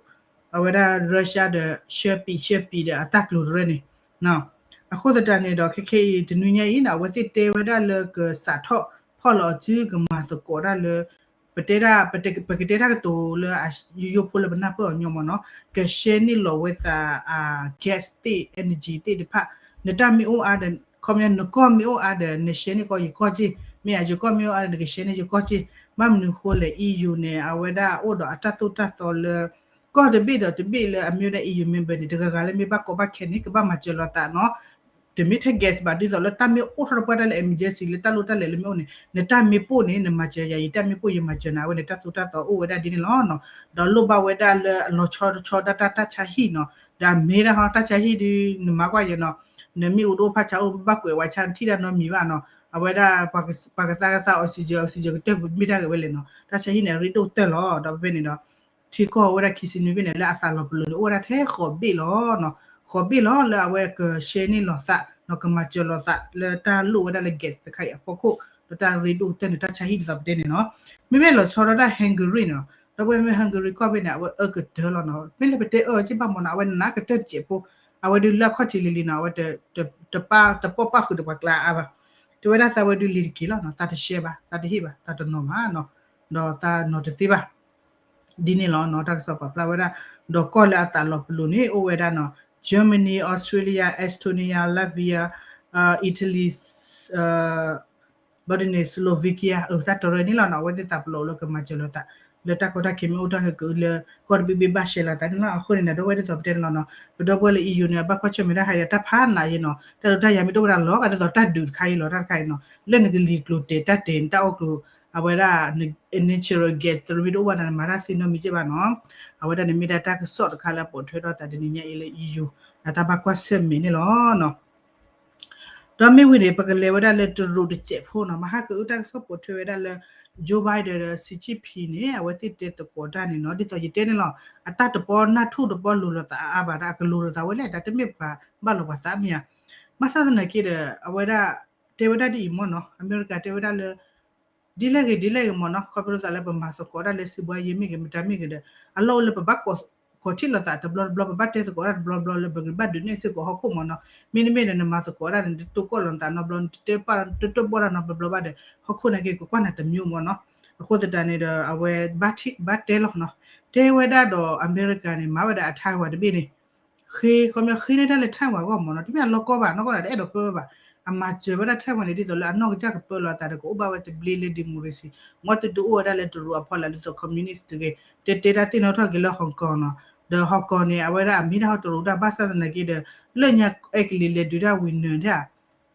အဝဲဒၣ် Russia ဒီး ရှၢပံးရှၢပံးဒီးအတၢ်ကျိၤတရၢန့ၣ် အဃိသတးန့ၣ်ဒီး ခဲခဲအံၤ တနွံညါအံၤနီၤ အဝဲသ့ၣ်တဲဝဲဒၣ်လၢကစးထီၣ်ဖီၣ်လီၤအီၤစုကမၤသကိးဒၣ်လၢ ပတဲဒၣ် ပကတဲတၢ်ကတိၤလၢယိယိဖိလၢပနၢ်ပၢၢ်အီၤညီမ့ၢ်နီၤ ကရှဲန့ၢ်လီၤဝဲသး gas သ့ၣ် energy သ့ၣ်တဖၣ် နတၢ်မ့ၢ်အိၣ်အါဒီး ခီပညီနကီၢ်မ့ၢ်အိၣ်အါဒီး နရှဲန့ၢ်ကီးယကီၢ်က့ၢ် မ့ၢ်ဧါ ယကီၢ်မ့ၢ်အိၣ်အါဒီး နကရှဲန့ၢ်ယကီၢ်က့ၢ် ဘၣ်မနုၤဃိလဲၣ် EU န့ၣ် အဝဲဒၣ်အိၣ်ဒီးအတၢ်သိၣ်တၢ်သီလၢ ကီၢ်တဘ့ၣ်ဒီးတဘ့ၣ်လၢအမ့ၢ်ဝဲဒၣ် EU member န့ၣ် တဂၤဂၤလၢမ့ၢ်ဘၣ်ကီဘၣ်ခဲန့ၣ် ကဘၣ်မၤစၢၤလိာ်သးနီၤ တမ့ၢ်ထဲ gas ဘၣ် ဒ်သိးလၢတၢ်မ့ၢ်အိၣ်ထီၣ်တပှၢ်တၢ်လၢ emergency လၢတၢ်လိၣ်တၢ်လဲၤလၢမ့ၢ်အိၣ်န့ၣ် နတၢ်မ့ၢ်ပိၢ်န့ၣ် နမၤစၢၤယၤ ယတၢ်မ့ၢ်ပိၢ်ယမၤစၢၤနၤ အဝဲန့ၣ် တၢ်သိၣ်တၢ်သီအိၣ်ဝဲဒၣ်ဒ်န့ၣ်လီၤနီၤ. ဒီးလိၣ်ဘၣ်ဝဲဒၣ်လၢအလီၤဆီတဆီဒၣ်တၢ် တၢ်ဆါဟံၣ်နီၤ. ဒီးအမ့ၢ်ဒၣ်ဟီ တၢ်ဆါဟံၣ်ဒုး နမၤကွၢ်ယဲနီၤ, နမ့ၣ်အူတအိၣ်ဖးဆါအိၣ် ဘၣ်ကွဲးဝဲဆါ နထံၣ်တၢ်နီတမံၤဘၣ်နီၤ. အဝဲဒၣ် ပှၤကသါကသါ oxygen oxygen ကတၢၢ်မ့ၢ်တၢ်ဂ့ၤဝဲလဲၣ်နီၤ. တၢ်ဆါဟံၣ်န့ၣ် အရ့ဒိၣ်ကတၢၢ်လီၤ. ဒီးဖဲဖဲန့ၣ်ဒီး ထံကီၢ်ဝဲဒၣ်ခံဆံနွံဘ့ၣ်န့ၣ် လၢအသးလီၤပလိာ်န့ၣ် အိၣ်ဝဲဒၣ်ထဲဃိးဘ့ၣ်လီၤနီၤ. ဃိးဘ့ၣ်လီၤ လၢအဝဲကshareန့ၢ်လိာ်သးနီၤ, ကမၤစၢၤလိာ်သးလၢတၢ်လိၣ်ဝဲဒၣ်လၢ gas တခါအံၤအဖီခိၣ်, ဒီးတၢ်ရ့ဒိၣ်ကတၢၢ်န့ၣ် တၢ်ဆါဟံၣ်ဒ်သိးပတဲန့ၣ်နီၤ. မ့မ့ၢ်လီၤဆီဒၣ်တၢ် Hungary နီၤ, ဒီးဖဲမ့ၢ် Hungary ကီၢ်ဘ့ၣ်န့ၣ် အဝဲအၢကတၢၢ်လီၤနီၤ. မ့ၢ်လၢပတဲအၢက့ဘၣ်မ့ၢ်နီၤ, အဝဲနးကတၢၢ်တစဲးဖိ, အဝဲဒုးလၢအခီၣ်ထံးလံၤလံၤနီၤ, အဝဲ တပာ် တပီၢ်ပၣ်ဃုာ်ဒီးပှၤကျါအါဘၣ်. တဲဝဲဒၣ်သးဝဲဒုးလံၤတက့ၢ်လီၤနီၤ, သးတရှဲဘၣ်, သးတဟ့ၣ်ဘၣ်, သးတနီၤဘၣ်နီၤ, ဒီးသးနီၤတသ့ဘၣ်. ဒ်န့ၣ်လီၤနီၤ, တၢ်ကစီၣ်ပာ်ဖျါဝဲဒၣ်, ဒီးကီၢ်လၢအသးလီၤပလိာ်န့ၣ် အိၣ်ဝဲဒၣ်နီၤ, Germany, Austria, Estonia, Latvia, Italy, ဘျီဒ်န့ၣ် Slovakia အတၢ်တရၢန့ၣ်လီၤနီၤ, အဝဲသ့ၣ်သးပလီၢ်လၢကမၤစၢၤလိာ်သး လၢတၢ်ကီတၢ်ခဲမ့ၢ်အိၣ်တၢ်ဟဲကလၢ ကီၢ်တဘ့ၣ်ဘ့ၣ်ဘၣ်ရှဲလီၤသးန့ၣ်လီၤ. အဃိန့ၣ် ဒီပုၢ်ဝဲၢ်ဒ်သိးပတဲန့ၣ်လီၤနီၤ, ပဒီပုၢ်ဝဲၢ်လၢ E U န့ၣ် အဘၣ်ကွၢ်ဆၢၣ်မဲာ်တၢ်ဟါယၤတၢ်ဖးနးယဲနီၤ, တၢ်ဒိးတၢ်ယၤမ့ၢ်တအိၣ်ဝဲဒၣ်လီၤ ဒ်သိးတၢ်ဒုးတခါအံၤလီၤ တၢ်တခါအံၤနီၤ, လၢနကလံၤကျိၤတဲာ်တၢ်တဲာ် နတၢ်အီၣ်ကျိၤ အဝဲဒၣ် natural gas တရၢမ့ၢ်တအိၣ်ဘၣ်န့ၣ် နမၤတၢ်သ့နီတမံၤက့ဘၣ်နီၤ. အဝဲဒၣ်န့ၣ်မ့ၢ်ဒၣ်တၢ်ကစီၣ်တခါလၢအပိာ်ထွဲထီၣ်သးတနံၤညါအံၤလၢ E U အတၢ်ဘၣ်ကွၢ်ဆၢၣ်မဲာ်န့ၣ်လီၤနီၤ. ဒီးမ့ၢ်ဝံၤန့ၣ် ပကလဲၤဝဲဒၣ်လၢတရူးတစဲးဖိနီၤ, မဟါကအုၣ်တၢ်ကစီၣ်ပိာ်ထွဲဝဲဒၣ်လၢ Joe Biden ဒီး Xi Jinping န့ၣ် အဝဲသ့ၣ်တဲသကိးတၢ်န့ၣ်နီၤ, ဒ်သိးယတဲန့ၣ်လီၤ, အတၢ်တပီနၢ်ထူၣ်တပီလိၤလိာ်သးအါအါဘၣ် ဒီးအကလိၤလိာ်သးဝဲလဲၣ် ဒီးတမ့ၢ်ပှၤဘၣ်လိာ်ပှၤသးမ့ၢ်ဧါ. ဘၣ်ဆၣ်သနာ်က့ဒီး အဝဲဒၣ် တဲဝဲဒၣ်ဒ်အံၤမ့ၢ်နီၤ, အမဲရကၤတဲဝဲဒၣ်လၢ ဒ်လဲၣ်ဂ့ၤဒ်လဲၣ်ဂ့ၤမ့ၢ်နီၤ, ခီဖျိသးလၢပမၤသကိးတၢ်လၢစံးဘှါယဲမ့ၢ်ဂ့ၤ မတၤမ့ၢ်ဂ့ၤဒီး အလီၢ်အိၣ်လၢပဘၣ်ကိးထံၣ်လိာ်သးတဘျီတဘျီ, ပဘၣ်တဲသကိးတၢ်တဘျီတဘျီလၢပကဘၣ်ဒုးနဲၣ်စ့ၢ်ကီးဟီၣ်ခိၣ်မ့ၢ်နီၤ. မ့တမ့ၢ်ဒီးနမၤသကိးတၢ်န့ၣ် နတတိၢ်ကီၢ်လိာ်သးနီတဘျီ, နတတဲပာ် တတိၢ်ဘၣ်တၢ်နီတဘျီဘၣ်ဒီး ဟီၣ်ခိၣ်နာ်က့ကကွၢ်နၤတမျိုးမ့ၢ်နီၤ. အဃိသတးန့ၣ်ဒီး အဝဲဘၣ်တဲလီၤနီၤ, တဲဝဲဒၣ်ဒီးအမဲရကၤန့ၣ် မၤဝဲဒၣ်အ Taiwan တဘ့ၣ်န့ၣ် ဃ့ ခီပညီဃ့န့ၢ်တၢ်လၢ Taiwan အဂီၢ်မ့ၢ်နီၤ, တမ့ၢ်အလီၢ်ကီၢ်ဘၣ်, နီၢ်ကီၢ်ဒၣ်တအဲၣ်ဒိးပၢဝဲဘၣ်. အမၤစၢၤဝဲဒၣ် Taiwan န့ၣ် ဒ်သိးလၢအနီၢ်ကစၢ်ကပၢလီၤအသးဒီး ကအိၣ်ဘၣ်ဝဲသဘျ့လၢ democracy, မ်သုတအိၣ်ဝဲဒၣ်လၢတရူးအဖီလာ်ဒ်သိး communist တဂ့ၤ, တဲတဲတၢ်သ့ၣ်နီၣ်ထီၣ်က့ၤလၢ Hong Kong နီၤ, ဒီး Hong Kong န့ၣ် အဝဲဒၣ်အမ့ၢ်ဒၣ်ဟီၣ်တရူးတၢ်ဘၣ်ဆၣ်သနာ်က့ဒီး လၢညါအဲကလံးလဲၤဒုးတၢ်ဝံၤနၢၤဒၣ်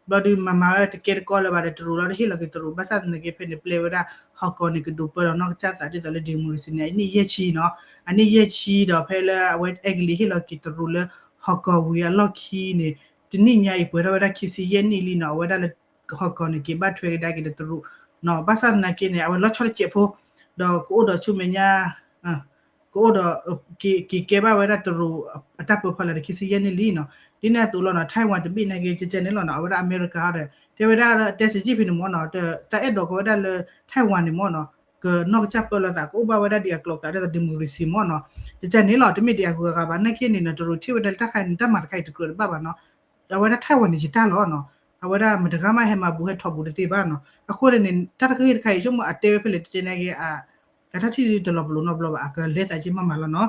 ဘျီဒုးမၤမၤဝဲတကဲတကီလၢၤဘၣ်ဒီး တရူးလီၤတဟ့ၣ်လီၤက့ၤတရူး, ဘၣ်ဆၣ်သနာ်က့ဖဲန့ၣ် ပျဲဝဲဒၣ် Hong Kong န့ၣ် ကဒိးပၢလီၤနီၢ်ကစၢ်သးဒ်သိးလၢ democracy န့ၣ် အနံၣ်ယဲၢ်ဆံနီၤ, အနံၣ်ယဲၢ်ဆံဒီး ဖဲလၢအဝဲအဲကလံးဟ့ၣ်လီၤက့ၤတရူးလၢ Hong Kong ဝံၤအလီၢ်ခံန့ၣ် တနံၣ်ညါအံၤပှဲၤထီၣ်ဝဲဒၣ်ခံဆံယဲၢ်နံၣ်လံနီၤ, အဝဲဒၣ်လၢ Hong Kong န့ၣ် က့ၤဘၣ်ထွဲကဒါက့ၤဒီးတရူးနီၤ, ဘၣ်ဆၣ်သနာ်က့န့ၣ် အဝဲလီၤဆီတစဲးဖိ, ဒီးကအိၣ်ဒီးဆူမဲာ်ညါ ကအိၣ်ဒီး က့ၤကဲဘၣ်ဝဲဒၣ်တရူးအတၢ်ပၢဖီလာ်ဒီးခံဆံယဲၢ်နံၣ်လံနီၤ, ဒ်န့ၣ်အသိးလီၤနီၤ, Taiwan တဘ့ၣ်နာ်က့ ကဲကဲန့ၣ်လီၤနီၤ, အဝဲဒၣ်အမဲရကၤဒီး တဲဝဲဒၣ်တဲ Xi Jinping န့ၣ်မ့ၢ်နီၤ, တၢ်အဲၣ်ဒိးကီးဝဲဒၣ်လၢ Taiwan န့ၣ်မ့ၢ်နီၤ, ကနီၢ်ကစၢ်ပၢလီၤသး ကအိၣ်ဘၣ်ဝဲဒၣ်ဒ်အကျိၤကျဲဒ်သိး democracy မ့ၢ်နီၤ, ကဲကဲန့ၣ်လီၤ, တမ့ၢ်ဒ်အဂုၤအဂၤဘၣ်, နာ်က့န့ၣ်နီၤ တရူးထံၣ်ဝဲဒၣ်လၢတၢ်ခါန့ၣ် တၢ်မၤတခါအံၤတကြၢးတဘၣ်ဘၣ်နီၤ, အဝဲဒၣ် Taiwan န့ၣ် ယတၢ်လီၤနီၤ, အဝဲဒၣ်မတဂၤမးဟဲမၤဘူးဟဲထီၣ်ဘူးတသ့ဘၣ်နီၤ, အဃိန့ၣ် တၢ်တဂ့ၢ်တခါအံၤ ဆိကမိၣ်အတဲဝဲဖဲလဲၣ်တကဲနာ်က့ အတၢ်ထံၣ်တလီၤပလိာ်နီတဘျီဘၣ်, အကလဲၤသးက့မးမးလီၤနီၤ.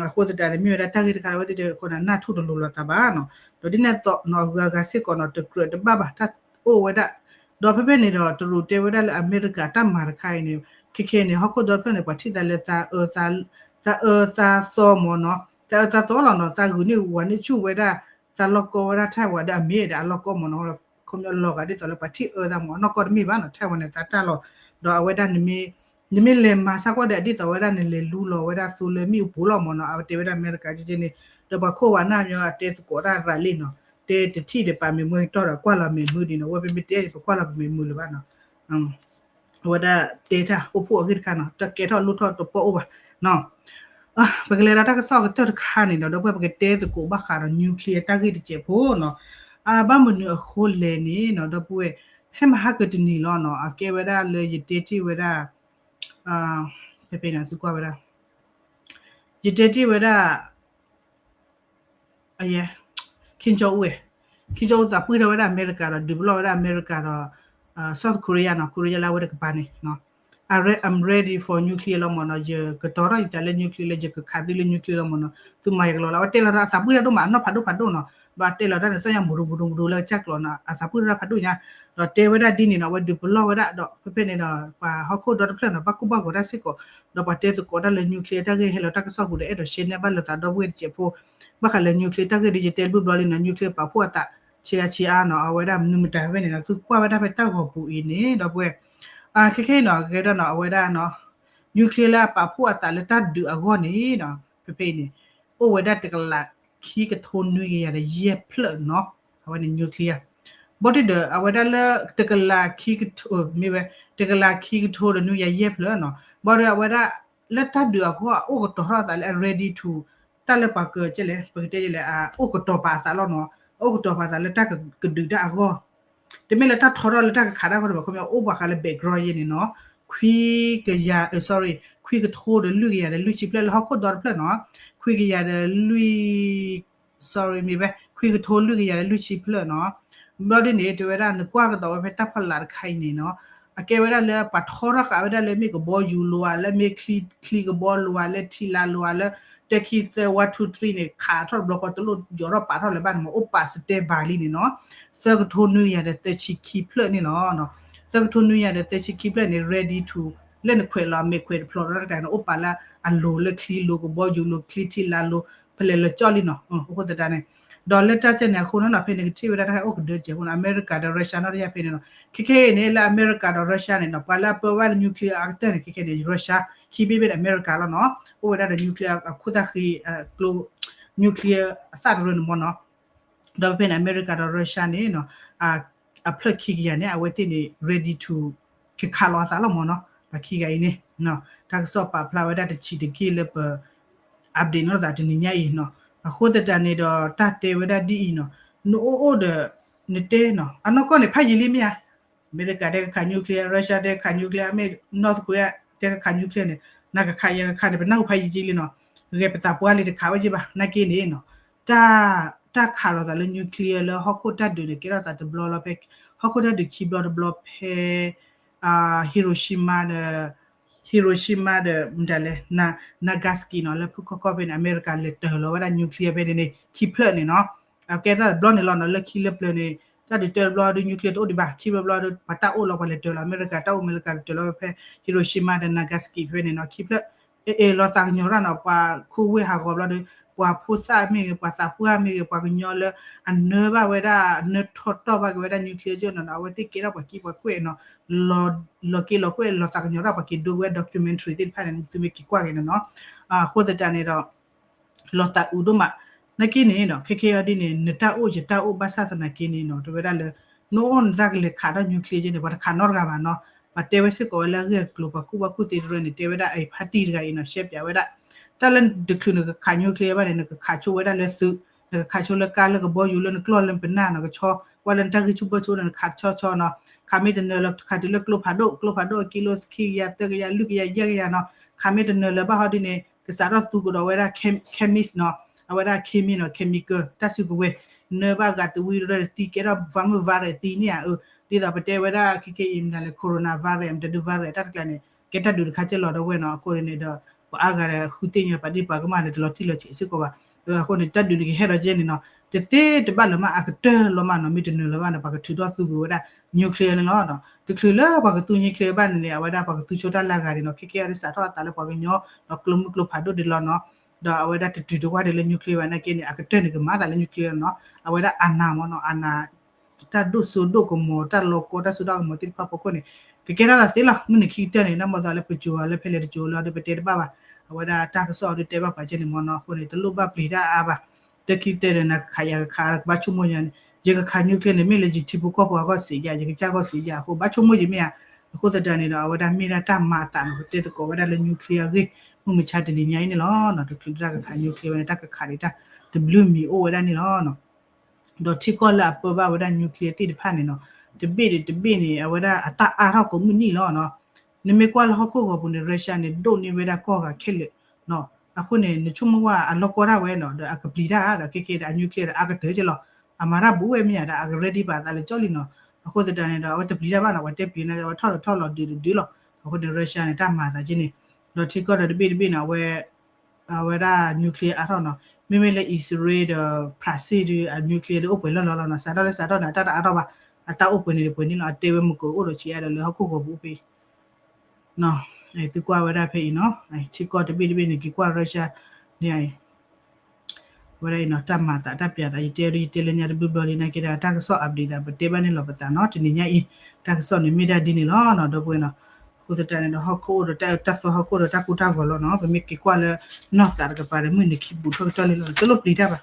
အဃိသတးန့ၣ် မ့ၢ်ဝဲဒၣ်တၢ်ဂ့ၢ်တခါလၢအဝဲသ့ၣ်တခီန့ၣ် နၢ်ထူၣ်တလိၤလိာ်သးဘၣ်နီၤ. ဒီးဒ်န့ၣ်အသိးနီၤ အဂုၤအဂၤစ့ၢ်ကီးနီၤ တကြၢးတဘၣ်ဘၣ် တၢ်အိၣ်ဝဲဒၣ်. ဒီးဖဲဖဲန့ၣ်ဒီး တရူးတဲဝဲဒၣ်လၢအမဲရကၤတၢ်မၤတခါအံၤန့ၣ် ခဲခဲန့ၣ် ဟီၣ်ခိၣ်ဒီဖျၢၣ်န့ၣ် ပှၤထံၣ်သးလၢ သးအၢသးသီမ့ၢ်နီၤ, သးအၢသးသီလီၤနီၤ, သးဂုာ်န့ၢ်ဝၤန့ၢ်ဆူၣ်ဝဲဒၣ် သးလီၢ်ကီဝဲဒၣ် Taiwan ဒီးအမ့ၢ်ဒီးအလီၢ်ကီမ့ၢ်နီၤ. ခီပညီလီၤဂာ်ဒ်သိးလၢပှၤထံၣ်အၢသးမ့ၢ် နီၢ်ကီၢ်တမ့ၢ်ဘၣ်နီၤ, Taiwan န့ၣ် သးတၢ်လီၤ. ဒီးအဝဲဒၣ် နမ့ၢ်လဲၤမၤဆါကွၢ်ဒီး ဒ်သိးဝဲဒၣ်နလဲၤလူလီၤဝဲဒၣ်သိလၢမ့ၣ်အူပူၤလီၤမ့ၢ်နီၤ. အဝဲတဲဝဲဒၣ်အမဲရကၤကဲကဲန့ၣ် ဒီးပှၤခိၣ်ဝၤနၢ်မညီအတဲသကိးတၢ်ရၤလံနီၤ, တဲတထံၣ်ဒီးပာ်မဲာ်မူကတီၢ်ဒီးကွၢ်လီၤမဲာ်မူဒံးနီၤ, ဝဲပမ့ၢ်တဲပကွၢ်လီၤပမဲာ်မူလၢၤဘၣ်နီၤ. အဝဲဒၣ်တဲတၢ်အိၣ်ဖှိၣ်အဂ့ၢ်တခါနီၤ, တၢ်ကဲထီၣ်လိၣ်ထီၣ်တပီၢ်အိၣ်ဘၣ်နီၤ. ပကလဲၤဒီးတၢ်ကစီၣ်ကတၢၢ်တခါန့ၣ်ဒီး ဒီပုၢ်ဝဲၢ် ပကတဲသကိးဘၣ်ဃးဒီး nuclear တၢ်ဂ့ၢ်တစဲးဖိနီၤ. ဘၣ်မနုၤအဃိလဲၣ်န့ၣ်နီၤ ဒီပုၢ်ဝဲၢ် ဖဲမဟါကတနံၤလီၤနီၤ အကဲဝဲဒၣ်လၢယတဲတ့ၢ်ဝဲဒၣ် ဖဲဖဲန့ၣ်သုကွၢ်ဝဲဒၣ် ယတဲတ့ၢ်ဝဲဒၣ် အယဲ Kim Jong Un ဝဲ Kim Jong Un သးပှၢ်ထီၣ်ဝဲဒၣ်အမဲရကၤဒီး ဒုးပလီၢ်ဝဲဒၣ်အမဲရကၤဒီး South Korea နီၤ, Korea လၢအဝဲတကပၤန့ၣ် I'm ready for nuclear လီၤမ့ၢ်နီၤ, ယကတီၤထီၣ်ယသးလၢ nuclear လၢယကခးသုလၢ nuclear လီၤမ့ၢ်နီၤ, သုမၤယၤကလီလီၤ. အဝဲတဲလီၤတၢ်အသးပှၢ်တၢ်ဒိၣ်မး အနီၢ်ဖးဒိၣ်ဖးဒိၣ်နီၤ, ဒီးအတဲလီၤတၢ်န့ၣ် သ့ၣ်ညါမူဒူမူဒူမူဒူလၢကစၢ်ကျိာ်နီၤ, အသးပှၢ်တၢ်ဖးဒိၣ်ညါ, ဒီးတဲဝဲဒၣ်ဒ်န့ၣ်နီၤ, အဝဲဒုးပလီၢ်ဝဲဒၣ်ဒီး ဖဲဖဲန့ၣ်ဒီး ပှၤဟီၣ်ခိၣ်ဒီတဖျၢၣ်နီၤ ဘၣ်ကိၢ်ဘၣ်ဂီၤတၢ်စ့ၢ်ကီး, ဒီးပှၤတဲသကိးတၢ်လၢ nuclear တၢ်ဂ့ၢ်ဟဲလီၤတၢ်ကစီၣ်ပူၤဒီး အဲၣ်ဒိးရှဲန့ၢ်ဘၣ်လိာ်သးဒီပုၢ်ဝဲၢ်တစဲးဖိ ဘၣ်ဃးလၢ nuclear တၢ်ဂ့ၢ်ဒီး ယတဲတဘျီဘျီလံနီၤ, nuclear ပာ်ဖှိၣ်အသး ဆံးအါဆံးအါနီၤ အဝဲဒၣ်မနုၤမတၤဖဲန့ၣ်နီၤ သုကွၢ်ဝဲဒၣ်ဖဲတၢ်ဂီၤပူၤအံၤန့ၣ် ဒီပုၢ်ဝဲၢ် ခဲခဲအံၤနီၤ ကဲဒီးနီၤ အဝဲဒၣ်နီၤ nuclear လၢအပာ်ဖှိၣ်အသးလၢတၢ်ဒုးအဂီၢ်န့ၣ်နီၤ ဖဲဖဲအံၤန့ၣ် အိၣ်ဝဲဒၣ်တကလးခံကထိနွံကယၤဒီးယဲၢ်ဖျၢၣ်နီၤ အဝဲန့ၣ် nuclear ဘီဒုဒီး အဝဲဒၣ်လၢတကလးခံကထိ မ့ၢ်ဝဲ တကလးခံကထိဒီးနွံကယၤယဲၢ်ဖျၢၣ်နီၤ ဘီဒုအဝဲဒၣ် လၢတၢ်ဒုးအဂီၢ်အအိၣ်ကတီၤထီၣ်အသးလၢအ ready to တၢ်လၢပှၤက ကဲလဲၣ် ပကတဲလဲၣ် အအိၣ်ကတီၤပာ်အသးလီၤနီၤ အအိၣ်ကတီၤပာ်အသးလၢတၢ်ကဒုးတၢ်အဂီၢ် တမ့ၢ်လၢတၢ်ထီထီၣ်လၢတၢ်ကခးတၢ်အဂီၢ်တဘၣ် ခီပညီအိၣ်ပှၤဃးလၢ background ယဲန့ၣ်နီၤ ခွံကယၤ sorry ခွံကထိဒီးလွံၢ်ကယၤဒီးလွံၢ်ဆံဖျၢၣ်လၢဟီၣ်ခိၣ်ဒီတဖျၢၣ်နီၤ ခွံကယၤဒီးလွံၢ် sorry မ့ၢ်ဝဲ ခွံကထိလွံၢ်ကယၤဒီးလွံၢ်ဆံဖျၢၣ်နီၤ ဘျီဒ်န့ၣ် တဲဝဲဒၣ်နကွၢ်ကဒီးဝဲဖဲတၢ်ဖီလာ်တခါအံၤန့ၣ်နီၤ အကဲဝဲဒၣ်လၢပှၤထီထီၣ်ဃာ်ဝဲဒၣ်လၢမ့ၢ်ကဘီယူၤလိၤဧါ လၢမ့ၢ်ချံကဘီလိၤဧါ လၢထံလာ်လိၤဧါ လၢတၢ်ခံသၢ one two three န့ၣ် ခးထီၣ်တဘျီဃီတလိၣ်ယီၤထီၣ်ပာ်ထီၣ်လၢၤဘၣ်န့ၣ်မ့ၢ် အိၣ်ပာ် standby လံန့ၣ်နီၤ သၢကထိနွံကယၤဒီးသၢဆံခံဖျၢၣ်န့ၣ်လီၤ သၢကထိနွံကယၤဒီးသၢဆံခံဖျၢၣ်န့ၣ် ready to လၢနခွဲးလီၤအမဲာ်ခွဲးတဖျိးဒီးတၢ်တခါန့ၣ် အိၣ်ပာ်လၢအလိၤလၢချံ လိၤကဘီယူၤ လိၤချံထံလာ်လိၤ ဖဲလဲၣ်လၢကၠီလံနီၤ အဃိသတးန့ၣ် ဒီးလၢတၢ်ကဲန့ၣ်အဃိန့ၣ်နီၤ ဖဲန့ၣ်ကထံၣ်ဝဲဒၣ်တၢ်ဟဲအိၣ်ကဒၢတကဲးအဃိန့ၣ် အမဲရကၤဒီး Russia နီၣ်တယၢ်ဖဲန့ၣ်နီၤ ခဲခဲအံၤန့ၣ် လၢအမဲရကၤဒီး Russia န့ၣ်နီၤ ပှၤလၢအပၢဝဲဒၣ် nuclear အကတၢၢ်န့ၣ် ခဲခဲန့ၣ် Russia ခံဘ့ၣ်ဘ့ၣ်န့ၣ် အမဲရကၤလီၤနီၤ အိၣ်ဝဲဒၣ်ဒီး nuclear အခိၣ်သၣ်ဃံ ကျိ nuclear အသၣ်တရၢန့ၣ်မ့ၢ်နီၤ ဒီးဖဲဖဲန့ၣ် အမဲရကၤဒီး Russia န့ၣ်နီၤ အဖျၢၣ်ခံကယၤန့ၣ် အဝဲသ့ၣ်န့ၣ် ready to ကခးလီၤအသးလီၤမ့ၢ်နီၤ ပှၤခံဂၤအံၤန့ၣ် တၢ်ကစီၣ်ပာ်ဖျါဝဲဒၣ်တဆံးတက့ၢ်လၢပ update နီၢ်သးတနံၤညါအံၤနီၤ အဃိသတးန့ၣ်ဒီး တၢ်တဲဝဲဒၣ်ဒ်အံၤနီၤ နအိၣ်အိၣ်ဒီး နတဲနီၤ အနီၢ်ကီၢ်န့ၣ် ဖးယံာ်လံမ့ၢ်ဧါ အမဲရကၤတဲကခး nuclear Russia တဲကခး nuclear မ့ၢ် North Korea တဲကခး nuclear န့ၣ် နကခးယကခးန့ၣ် ပနၢ်ဟူဖးယံာ်က့လံနီၤ ဂဲၤပသးပှၢ်လံတခးဝဲက့ဘၣ် နာ်က့န့ၣ်နီၤ တၢ် တၢ်ခးလိာ်သးလၢ nuclear လၢဟီၣ်ခိၣ်တၢ်ဒုးန့ၣ် ကဲထီၣ်သးတဘျီလီၤဖဲ ဟီၣ်ခိၣ်တၢ်ဒုးခံဘျီတဘျီဖဲ Hiroshima ဒီး Hiroshima ဒီး မတၤလဲၣ် Nagasaki နီၤ လၢဖုခီကီၢ်ဖဲန့ၣ် အမဲရကၤလဲၤတၢၤလီၤဝဲဒၣ် nuclear ဖဲန့ၣ်န့ၣ် ခံဖျၢၣ်န့ၣ်နီၤ အကဲသးတဘျီန့ၣ်လီၤနီၤ လၢခံလၢပျၢၤန့ၣ် တၢ်ဒုးတၢတဘျီဒီး nuclear တအိၣ်ဒံးဘၣ် ခံဘျီဘျီဒီး ပှၤတၢ်အိၣ်လီၤ ပှၤလဲၤတၢၤလီၤ အမဲရကၤတၢ်အိၣ် အမဲရကၤလဲၤတၢၤလီၤဝဲဖဲ Hiroshima ဒီး Nagasaki ဖဲန့ၣ်နီၤ ခံဖျၢၣ် အဲၣ်အဲၣ်လီၤသးကညီၤတၢ်နီၤ ပှၤခိၣ်ဝ့ၢ်ဟးဂီၤဘျီဒီး ပှၤဖိသၣ်မ့ၢ်ဂ့ၤ ပှၤသးပှၢ်မ့ၢ်ဂ့ၤ ပှၤကညီလၢ အနၢဘၣ်ဝဲဒၣ် နၢထီၣ်တီၢ်ဘၣ်က့ၤဝဲဒၣ် nuclear ကၠိနီၤ အဝဲသ့ၣ်ကဲထီၣ်ပှၤကံပှၤကွဲးနီၤ လီၤက့ၤလီၤကွဲးလီၤသးကညီၤတၢ် ပှၤက့ၤဒိဝဲ documentary သ့ၣ်တဖၣ်န့ၣ် သုမ့ၢ်က့ၤကွၢ်က့ၤန့ၣ်နီၤ အဃိသတးန့ၣ်ဒီး လီၤသးအုးဒိၣ်မး နာ်က့န့ၣ်နီၤ ခဲခဲအံၤဒ်န့ၣ် နတၢ်အိၣ်ယတၢ်အိၣ်ဘၣ်ဆၣ်သနာ်က့န့ၣ်နီၤ တဲဝဲဒၣ်လၢ နအိၣ်နသးကလဲၤခးထီၣ် nuclear ကၠိန့ၣ် ပှၤတခးနီတဂၤဘၣ်နီၤ ပှၤတဲဝဲစ့ၢ်ကီးဝဲလၢအဂ့ၢ်အကျိၤ ပှၤကူၣ်ဘၣ်ကူၣ်သ့တရၢန့ၣ် တဲဝဲဒၣ်အံၤ ဖါတံၢ်တဂၤအံၤနီၤ ရှဲပၠးဝဲဒၣ် တၢ်လၢတချုးနကခး nuclear ဘၣ်န့ၣ် နကခးဆိဝဲဒၣ်လၢသုး နကခးဆိလၢကါလၢကဘီယူၤလၢနကျီၢ်လၢပနၢ်နီၤ ကဆီ ကွၢ်လၢနတၢ်ဂံၢ်ဆူၣ်ဘၢၣ်ဆူၣ်န့ၣ် နခးတဆီဆီနီၤ ခးမ့ၢ်တနၢၤလၢ ခးတုၤလၢကျိဖးဒိၣ် ကျိဖးဒိၣ်အကံလိခံကယၤသၢကယၤလွံၢ်ကယၤယဲၢ်ကယၤနီၤ ခးမ့ၢ်တနၢၤလၢၤဘၣ်ဟီဒ်န့ၣ် ကစးထီၣ်သူကဒီးဝဲဒၣ် chemist နီၤ အဝဲဒၣ် chemist နီၤ chemical တၢ်စုကဝဲၤ နၢဘၣ်ဂၤသဝံတရၢသံ ကဲထီၣ် virus သံန့ၣ်ဧါ အၢ ဒ်သိးပတဲဝဲဒၣ်ခဲခဲအံၤမနုၤလဲၣ် coronavirus မတၤဒု virus တၢ်တကျါန့ၣ် ကဲတၢ်ဒုးတခါကဲလီၤဒၣ်ဝဲနီၤ အဃိန့ၣ်ဒီး ပှၤအါဂၤဒီးဃုသ့ၣ်ညါပှၤဒ်ပှၤကမၣ်ဒီးတလီၤတံၢ်လီၤဆဲးစ့ၢ်ကီးဘၣ် အဃိန့ၣ် တၢ်ဒုးန့ၣ်ကဟဲဒီးကဲန့ၣ်နီၤ တသ့တဘၣ်လၢၤမးအကတၢၢ်လီၤမးနီၤ မ့ၢ်တနၢၤလၢၤဘၣ်န့ၣ် ပှၤကထုးထီၣ်သူကဝဲဒၣ် nuclear န့ၣ်လီၤ တချုးလၢပှၤကသူ nuclear ဘၣ်န့ၣ်န့ၣ် အဝဲဒၣ်ပှၤကသူဆိတၢ်လၢဂၤန့ၣ်နီၤ ခဲခဲအံၤဒ်စးထီၣ်အသးလၢပှၤကညီ ဒီးကျိမုၢ်ကျိဖးဒိၣ်ဒ်လီၤနီၤ ဒီးအဝဲဒၣ်တတုၤတဝၢ်ဒီးလၢ nuclear ဘၣ်နာ်က့န့ၣ် အကတၢၢ်န့ၣ်ကမၤသးလၢ nuclear နီၤ အဝဲဒၣ် အာဏာ မ့ၢ်နီၤ အာဏာ တၢ်ဒိၣ်စိဒိၣ်ကမီၤ တၢ်လီၤကီတၢ်စိတၢ်ကမီၤသ့ၣ်တဖၣ်ဖီခိၣ်န့ၣ် ကကဲထီၣ်သးသ့လီၤ မုၢ်နံၤခံကတၢၢ်န့ၣ် နမ့ၢ်သးလၢပစိၤလၢဖဲလဲၣ်တစိၤလၢဒီးပတဲတဘၣ်ဘၣ် အဝဲဒၣ်တၢ်ကစီၣ်အီၤဒုးတဲဘၣ်ပှၤကဲန့ၣ်မ့ၢ်နီၤ အဃိန့ၣ် တလိၣ်ဘၣ်ပျံၤတၢ်အါဘၣ် တၢ်ခံကတၢၢ်ဒီးနကခးယၤကခး ကဘၣ်ဆိကမိၣ်ယၤန့ၣ် ယကခး nuclear န့ၣ် မ့ၢ်လၢယထံဖိကီၢ်ဖိအဂီၢ်စ့ၢ်ယၤ ယကစၢ်ဂီၢ်စ့ၢ်ယၤ အဃိဘၣ်ဆိကမိၣ်ယၤမ့ၢ်ဧါ အဃိသတးန့ၣ်ဒီး အဝဲဒၣ်မ့ၢ်ဒၣ်တၢ်မၤအသးနီၤ ပတဲသကိးဝဲဒၣ်လၢ nuclear အဂ့ၢ် မုၢ်မဆါတနံၤညါအံၤန့ၣ်လီၤ တချုးလၢတၢ်ကခး nuclear ဝဲန့ၣ် တၢ်ကခးဒံးတၢ်တဘျုးမံၤအိၣ်ဝဲဒၣ်န့ၣ်လီၤ ဒီးထံကီၢ်လၢအပၢဘၣ်ဝဲဒၣ် nuclear သ့ၣ်တဖၣ်န့ၣ်နီၤ တဘ့ၣ်ဒီးတဘ့ၣ်န့ၣ် အဝဲဒၣ်အတၢ်အါထီၣ်ကိးမုၢ်နံၤလီၤနီၤ နမ့ၢ်ကွၢ်လၢဟီၣ်ခိၣ်ဂီၤပူၤန့ၣ် Russia န့ၣ် ဒိၣ်န့ၢ်ဝဲဒၣ်ကီၢ်ဂၤခဲလၢာ်နီၤ အဃိန့ၣ် နဆိကမိၣ်ဝဲအလီၢ်ကီတၢ်ဝဲနီၤ ဒီးအကပျံၤတၢ်ဒီး ခဲခဲဒီးအ nuclear ဒီးအကတၢၢ်က့လီၤ အမၤတၢ်ဘူးဝဲမ့ၢ်ဧါဒီး အက ready ပာ်သးလၢကၠီလံနီၤ အဃိသတးန့ၣ်ဒီး အဝဲတပျံၤတၢ်ဘၣ်နီၤ ပှၤတဲပျံၤန့ၣ် အဝဲထီၣ်လီၤထီၣ်လီၤဒုးဒုးလီၤ အဃိန့ၣ် Russia န့ၣ် တၢ်မၤသးက့န့ၣ် ဒီးထံကီၢ်ဒီးတဘ့ၣ်တဘ့ၣ်န့ၣ် အဝဲ အဝဲဒၣ် nuclear အါထီၣ်နီၤ မ့မ့ၢ်လၢ အံၣ်စရ့လးဒီး ဖရၣ်စ့ၣ်ဒီး အ nuclear ဒီးအိၣ်ပှဲၤလီၢ်လီၢ်လီၤနီၤ စးထီၣ်လၢစးထီၣ်န့ၣ် အတၢ်တအါထီၣ်ဘၣ် အတၢ်အိၣ်ပှဲၤန့ၣ်တပှဲၤန့ၣ်လီၤ အတဲဝဲမုၢ်ကအိၣ်ဒီးဆံးအါဒီးလၢဟီၣ်ခိၣ်ဂီၤပူၤအိၣ်ဖဲ သုကွၢ်ဝဲဒၣ်ဖဲအံၤနီၤ ထံကီၢ်တဘ့ၣ်တဘ့ၣ်န့ၣ် က့ၤကွၢ် Russia န့ၣ် ဝဲဒၣ်အံၤနီၤ တၢ်မၤသးတၢ်ပျးသး ယတဲဒီးယတဲလၢညါတဘျီဘျီလံနာ်က့ဒီး တၢ်ကစီၣ် update သး ပတဲဘၣ်န့ၣ်လီၤပသးနီၤ. တနံၤညါအံၤ တၢ်ကစီၣ်န့ၣ်မ့ၢ်ဒၣ်ဒ်န့ၣ်လီၤနီၤ ဒီပုၢ်ဝဲၢ်နီၤ. အဃိသတးန့ၣ်ဒီး ဟီၣ်ခိၣ်အိၣ်ဒီးတၢ်အၢတၢ်သီ ဟီၣ်ခိၣ်ဒီးတၢ်ကိၢ်တၢ်ဂီၤလီၤနီၤ. ပမ့ၢ်က့ၤကွၢ်လၢနီၢ်သးတကပၤဒီး မုၢ်နံၤခံဘူးထီၣ်ကတၢၢ်လံလီၤ တလိၣ်ပျံၤတၢ်ဘၣ်.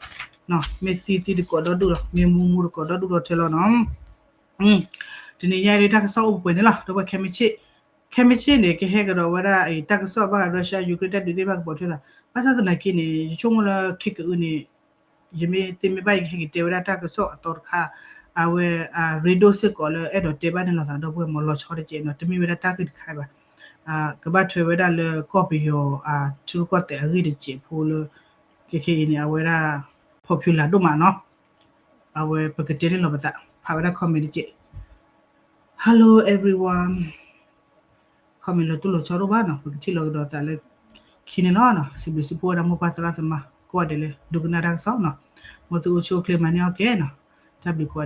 မ့ၢ်သံသံတကိးဒီဒူၣ်လီၤ မ့ၢ်မူမူတကိးဒီဒူၣ်ဒီထဲလီၤနီၤ. တနံၤညါအံၤ တၢ်ကစီၣ်အိၣ်ပှဲၤပှဲၤန့ၣ်လီၤ ဒီပုၢ်ဝဲၢ် ခဲမုၢ်ဆ့ၣ်န့ၣ် ကဟဲကဒီးဝဲဒၣ်အံၤ တၢ်ကစီၣ်ဘၣ်ဃး Russia Ukraine တၢ်ဒုးသ့ၣ်တဖၣ်ကပိာ်ထွဲသး ဘၣ်ဆၣ်သနာ်က့န့ၣ် ယဆိကမိၣ်လၢခဲကအုန့ၣ် ယမ့ၢ်သ့မ့ၢ်ဘၣ် ယကဟဲက့ၤတဲဝဲဒၣ်တၢ်ကစီၣ်အသီတခါ အဝဲ ရ့ဒိၣ်စ့ၢ်ကီးလၢအဲၣ်ဒိးတဲဘၣ်န့ၣ်လီၤသး ဒီပုၢ်ဝဲၢ် မ့ၢ်လီၤဆီတကဲးနီၤ တမ့ၢ်ဝဲဒၣ်တၢ်ဂ့ၢ်တခါဘၣ်. ကဘၣ်ထွဲဝဲဒၣ်လၢကီၢ်ပယီၤ ထံရူၢ်ကီၢ်သဲးအဂ့ၢ်တစဲးဖိလၢ ခဲခဲအံၤန့ၣ် အဝဲဒၣ် popular ဒိၣ်မးနီၤ. အဝဲပကတဲန့ၣ်လီၤပသး ဖးဝဲဒၣ် comment တစဲး Hello everyone. Comment လီၤတိၢ်လီၤဆီဒိၣ်ဘၣ်နီၤ ပကထံၣ်လီၤကဒီးသးလၢ ခံန့ၣ်လီၤနီၤ. စံးဘျုးစံးဖှိၣ်ဝဲဒၣ်မိၢ်ပၢ်သရၣ်သမါ ကိးဂၤဒဲးလၢ ဒိကနၣ်တၢ်ကစီၣ်နီၤ. မ်သုအိၣ်ဆူၣ်အိၣ်ချ့မၤန့ၢ်အီၣ်ကဲနီၤ. တၢ်ဘျုးကိးဂၤဒဲး